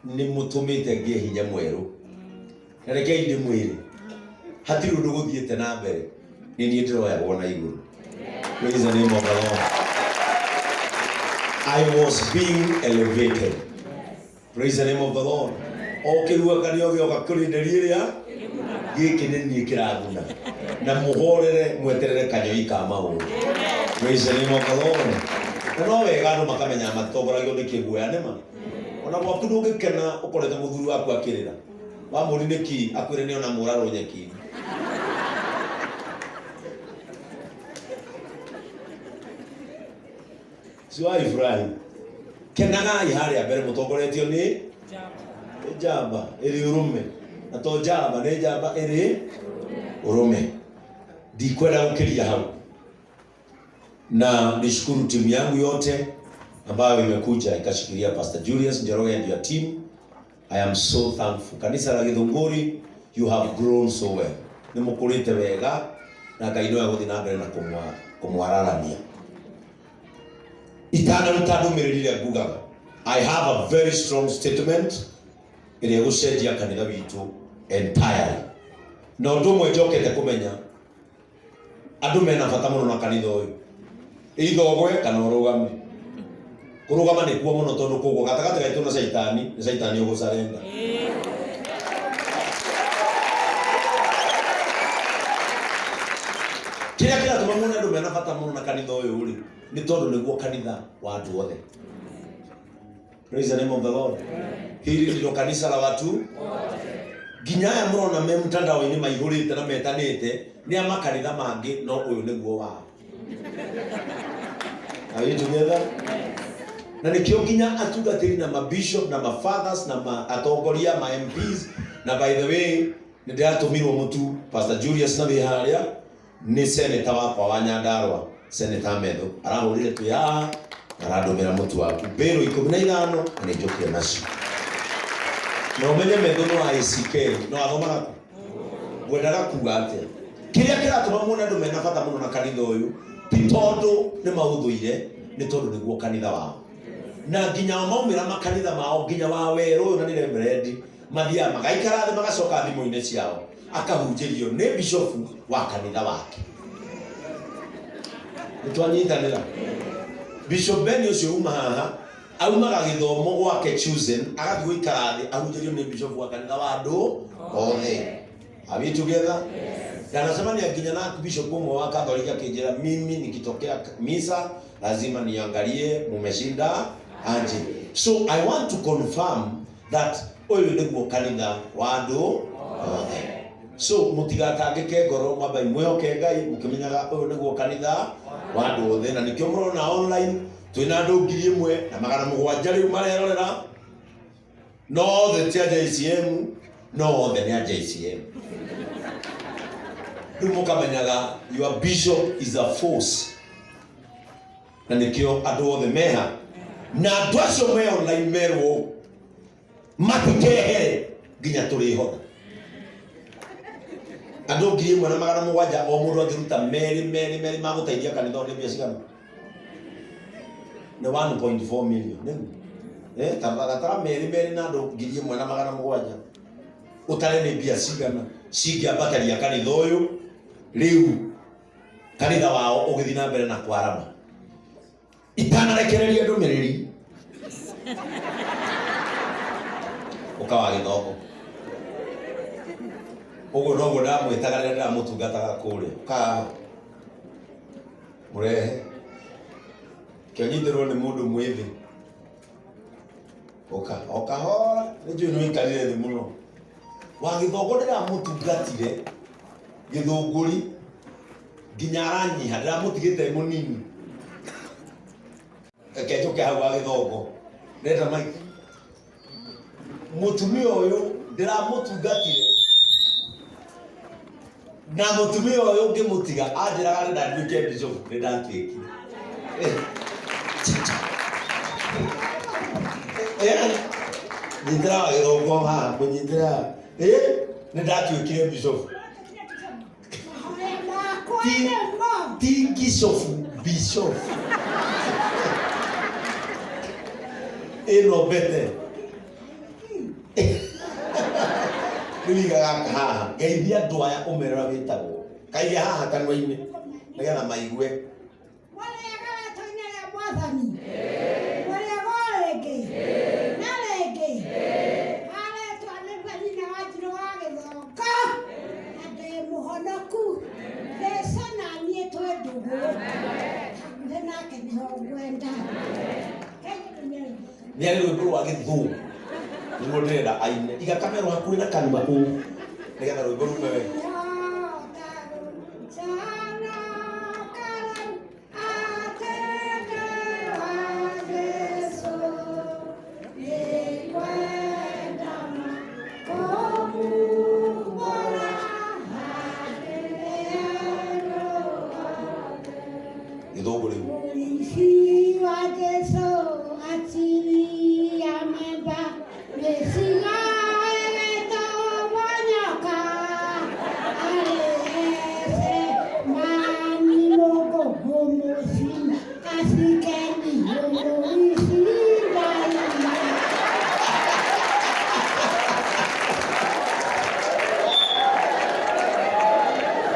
Nĩ mũtũmĩte ngĩe hinya mwerũ. Na rekei ndĩmwĩre, hatirĩ ũndũ gũthiĩte na mbere, nĩ niĩ ndĩroyagwo na igũrũ. Praise the name of the Lord. I was being elevated. Praise the name of the Lord. O kĩhuhũkanio gĩoka kũrĩ nderi ĩrĩa gĩkĩ nĩ niĩ kĩraguna na mũhorere mweterere kanyoi ka maũndũ. Praise the name of the Lord. Na no wega andũ makamenya matongoragio nĩ kĩguoya nĩma. Ona gwaku ndũngĩkena ũkorete mũthuri waku akĩrĩra. Wamũri nĩkĩ akwĩre nĩ ona mũrarũ nyeki-inĩ. Siwai furahi. Kenagai harĩa mbere mũtongoretio nĩ nĩ njamba ĩrĩ ũrũme na to njamba nĩ njamba ĩrĩ ũrũme. Ndikwenda gũkĩria hau, na nishukuru timu yangu yote ambayo imekuja ikashikilia Pastor Julius Njoroge and your team. I am so thankful. Kanisa la Githunguri, you have grown so well. Nĩ mũkũrĩte wega na Ngai no egũthiĩ na mbere na kũmwararania. Itanaruta ndũmĩrĩri ĩrĩa ngugaga, I have a very strong statement ĩrĩa ĩgũcenjia kanitha witũ entirely. Na ũndũ ũmwe njokete kũmenya, andũ mena bata mũno na kanitha ũyũ. Either ũgwe kana ũrũgame. Kũrũgama nĩkuo mũno tondũ kũgwa gatagatĩ gaitũ na caitani, nĩ caitani ũgũcarenda. Kĩrĩa kĩratũma muone andũ mena bata mũno na kanitha ũyũ rĩ, nĩ tondũ nĩguo kanitha wa andũ othe. Praise the name of the Lord. Hili ndilo kanisa la watu nginya aya mũrona me mtandao-inĩ maihũrĩte na metanĩte nĩ a makanitha mangĩ no ũyũ nĩguo wao. Are you together? Na nĩkĩo nginya atungatĩri na mabishop na mafathers na ma atongoria ma MPs na by the way nĩ ndĩratũmirwo mũtu Pastor Julius na wĩ harĩa nĩ senator wakwa wa Nyandarua Senator Methu arahũrire twĩ haha arandũmĩra mũtu waku mbĩrũ 15 na nĩ njũkire nacio na ũmenye Methu no ACK no athomaga kũ ngwendaga kuga atĩa kĩrĩa kĩratũma muone andũ mena bata mũno na kanitha ũyũ ti tondũ nĩ maũthũire nĩ tondũ nĩguo kanitha wao na nginya o maumĩra makanitha mao nginya wa werũ ũyũ na nĩ reverendi mathiaga magaikara thĩ magacoka thimũ-inĩ ciao akahunjĩrio nĩ bishofu wa kanitha wake nĩ twanyitanĩra Bishop Ben ũcio uma haha aumaga gĩthomo gwake chosen agathiĩ gũikara thĩ ahunjĩrio nĩ bishofu wa kanitha wa andũ othe. Are we together? Ndanacemania nginya na bishop ũmwe wa Catholic akĩnjĩra mimi nikitokea misa lazima niangalie mumeshinda aje. So I want to confirm that ũyũ nĩguo kanitha wa andũ othe. So mũtigatangĩke ngoro mwambai mwĩhoke Ngai mũkĩmenyaga ũyũ nĩguo kanitha wa andũ othe na nĩkĩo mũrona online twĩna andũ 1700 rĩu marerorera no othe ti a JCM no othe nĩ a JCM. Rĩu mũkamenyaga your bishop is a force na nĩkĩo andũ othe meha na andũ acio me online merwo matikehere nginya tũrĩhotha andũ 1700 o mũndũ angĩruta merĩ merĩ merĩ magũteithia kanitha ũyũ nĩ mbia cigana nĩ 1.4 million nĩguo gatara merĩ merĩ na andũ 1700 ũtare nĩ mbia cigana cingĩambataria kanitha ũyũ rĩu kanitha wao ũgĩthiĩ na mbere na kwarama itanarekereria ndũmĩrĩri ũka wa gĩthongo ũguo noguo ndamwĩtaga rĩrĩa ndĩramũtungataga kũrĩa ũka mũrehe kĩonyitĩrwo nĩ mũndũ mwĩthĩ ũka o kahora nĩ njũĩ nĩ ũikarire thĩ mũno wa gĩthongo ndĩramũtungatire gĩthũngũri nginya aranyiha ndĩramũtigĩte mũnini reke njũke hau wa gĩthongo ndĩrenda maiki mũtumia ũyũ ndĩramũtungatire na mũtumia ũyũ ngĩmũtiga anjĩraga nĩ ndanduĩke bishop nĩ ndatuĩkire nyitĩra wa gĩthongo haha mũnyitĩra haha nĩ ndatuĩkire bishop ti ngicobu bishop ĩno mbete. Rĩu iga gaka haha, geithia andũ aya ũmere ũrĩa wĩtagwo. Kaige haha kanua-inĩ nĩgetha maigue. Mũrĩega rĩtwa-inĩ rĩa Mwathani. Mũrĩega o rĩngĩ. Na rĩngĩ. Arĩtwa nĩ Penina Wanjirũ wa Gĩthongo. Na ndĩ mũhonoku. Jesũ na niĩ twĩ ndũgũ. Hakuhĩ nake nĩho ngwenda. Nĩ arĩ rwĩmbo rwa gĩthũngũ nĩruo ndĩrenda aine. Iga kamero hakuhĩ na kanua ũũ nĩgetha rwĩmbo rume wega. Gĩthũngũ rĩu.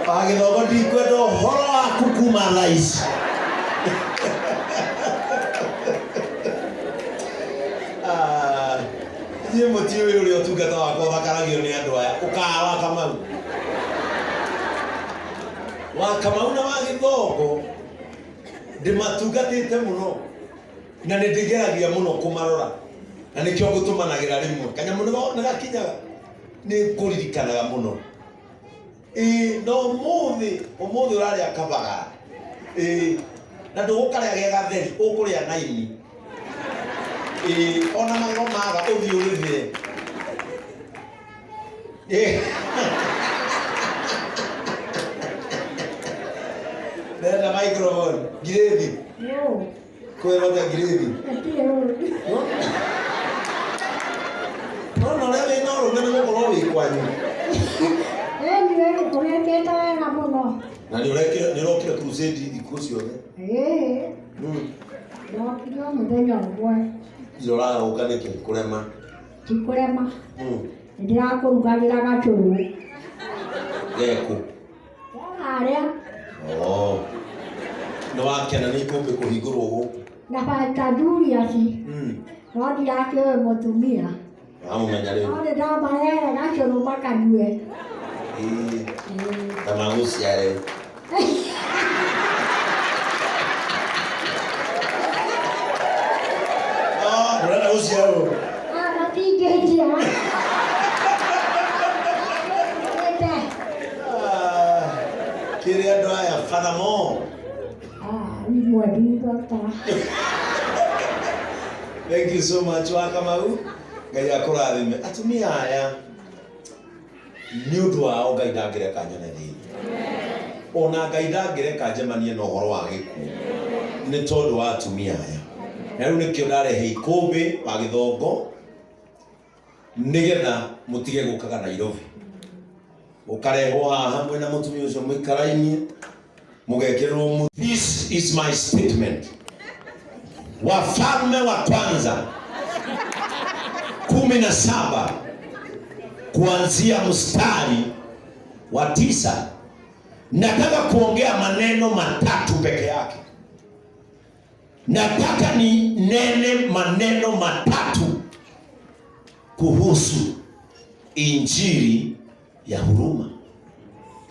Wa gĩthongo ndikwenda ũhoro waku kuma thaa ici. Ah, Inyuĩ mũtiũĩ ũrĩa ũtungata wakwa ũthakaragio nĩ andũ aya. Ũkaa wa Kamau. Wa Kamau na wa Gĩthongo ndĩmatungatĩte mũno na nĩ ndĩgeragia mũno kũmarora na nĩkĩo ngũtũmanagĩra rĩmwe kanyamũ nĩ gakinyaga nĩ ngũririkanaga mũno. Ĩĩ na ũmũthĩ ũmũthĩ ũrarĩa kabaga. Ĩĩ na ndũgũkarĩa ge gatheri ũkũrĩa na ini. Ĩĩ ona magego maga ũthiĩ ũrĩthĩe. Ĩĩ. Ndĩrenda microphone. Ngirĩthi. Kwĩrwo atĩa ngirĩthi? Nona ũrĩa wĩna ũrũme nĩ gũkorwo wĩ kwanyu. Ũrekĩte wega mũno. Na nĩ ũrokire crusade thikũ ciothe. Ĩĩ, ndokire o mũthenya ũmwe. Ira ũraga gũka nĩkĩ? Kũrema. Ti kũrema. Nĩ ndĩrakũrugagĩra gacũrũ. Gekũ. Harĩa. Oh. Nĩ wakena nĩ ikũmbĩ kũhingũrwo gũkũ. Na Pastor Julius. No ndirakĩũĩ mũtumia. Wamũmenya rĩu. No nĩ ndamaheire gacũrũ makanyue. Ĩĩ. Ta magũciare. Ah, ndũrenda gũciarwo. Ah, matingĩnjiara. Ah, kĩrĩ andũ aya Father Mo. Ah, nĩ mwendindota. Thank you so much wa Kamau. Ngai akũrathime. Atumia aya nĩ ũndũ wao Ngai ndangĩreka nyone thĩna. Ona Ngai ndangĩreka njemanie na ũhoro wa gĩkuũ nĩ tondũ wa atumia aya. Na rĩu nĩkĩo ndarehe ikũmbĩ wa Gĩthongo nĩgetha mũtige gũkaga Nairobi. Ũkarehwo haha mwĩna mũtumia ũcio mũikarainie mũgekĩrĩrwo. This is my statement. Wafalme wa Kwanza 17 kuanzia mstari wa 9. Nataka kuongea maneno matatu peke yake. Nataka ni nene maneno matatu kuhusu injili ya huruma.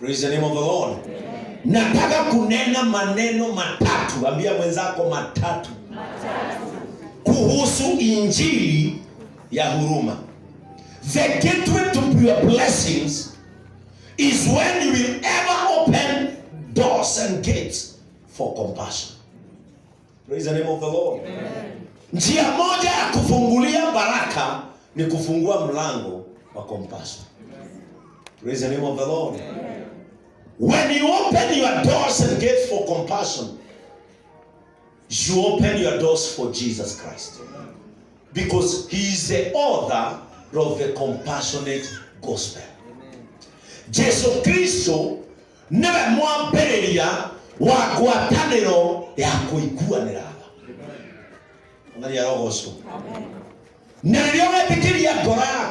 Praise the name of the Lord. Nataka kunena maneno matatu. Ambia mwenzako matatu. Kuhusu injili ya huruma. The gateway to your blessings is when you will ever open doors and gates for compassion. Praise the name of the Lord. Njia moja ya kufungulia baraka ni kufungua mlango wa compassion. Praise the name of the Lord. When you open your doors and gates for compassion, you open your doors for Jesus Christ. Because he is the author of the compassionate gospel. Jesu Kristo niwe mwambĩrĩria wa ngwatanĩro ya kũiguanĩra tha. Mwathani arogocwo. Na rĩrĩa wetĩkĩria ngoro yaku